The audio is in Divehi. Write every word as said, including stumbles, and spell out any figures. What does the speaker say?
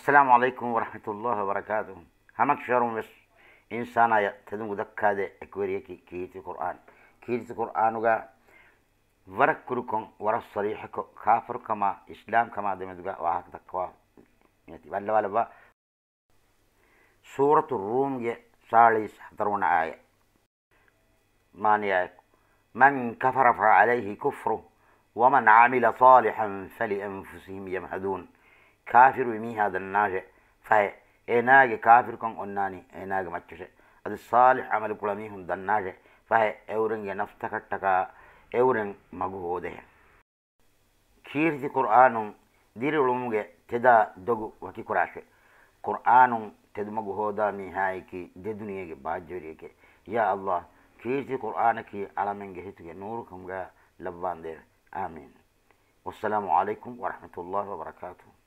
އައްސަލާމު ޢަލައިކުމް ވަރަޙްމަތުﷲ ވަބަރަކާތުހު. ހަމަކަށަވަރުން ވެސް އިންސާނާޔަށް ތެދުމަގު ދައްކާދޭ އެކުވެރިޔަކީ ކީރިތި ޤުރްއާން. ކީރިތި ޤުރްއާނުގަ ވަރަށް ކުރުކޮށް، ވަރަށް ޞަރީޙަކޮށް، ކާފަރުކަމާ އިސްލާމްކަމާ ދެމެދުގަ ވާހަކަ ދައްކަވާ މިއޮތީ. ބައްލަވާލައްވާ. ސޫރަތު ރޫމްގެ ސާޅީސް ހަތަރުވަނަ އާޔަތް. މާނަޔާއެކު، مَنْ كَفَرَ فَعَلَيْهِ كُفْرُهُ وَمَنْ عَمِلَ صَالِحًا فَلِأَنْفُسِهِمْ يَمْهَدُونَ. ކާފިރުވި މީހާ ދަންނާށޭ، ފަހެ، އޭނާގެ ކާފިރުކަން އޮންނާނީ އޭނާގެ މައްޗަށޭ. އަދި ޞާލިޙް ޢަމަލު ކުޅަ މީހުން ދަންނާށޭ، ފަހެ، އެއުރެންގެ ނަފްސަކަށްޓަކާ އެއުރެން މަގު ހޯދޭ. ކީރިތި ޤުރްއާނުން ދިރިއުޅުމުގެ ތެދާ ދޮގު ވަކިކުރާށޭ. ޤުރްއާނުން ތެދުމަގު ހޯދާ މީހާއަކީ ދެ ދުނިޔޭގެ ބާއްޖަވެރިއެކޭ. ޔާ ﷲ، ކީރިތި ޤުރްއާނަކީ އަޅަމެންގެ ހިތުގެ ނޫރުކަމުގަ ލައްވާނދޭވެ. އާމީން. ވައްސަލާމު ޢަލައިކުމް ވަރަޙްމަތުﷲ ވަބަރަކާތުހު.